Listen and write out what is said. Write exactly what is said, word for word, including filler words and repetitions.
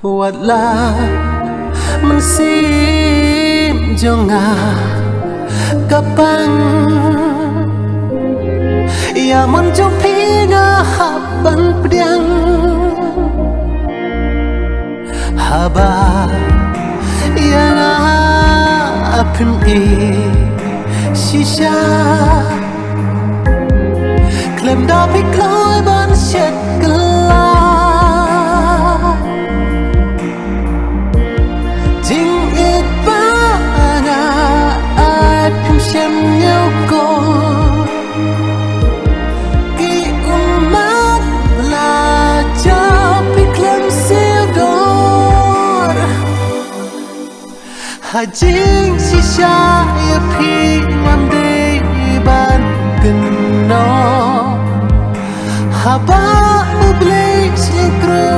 Wat la mynsiem jong nga ka pang, ïa mon jong phi nga hap ban pdiang. Haba ïa nga phim ïeit shisha, khlem da phi kloi ban shet kylla. Jingïeit ba nga ai phim shem ñiew ko. Ki ummat la jaw phi khlem siew dor. Ha jingshisha ïa phi ngam dei ban kynnoh. Haba U Blei sngewthuh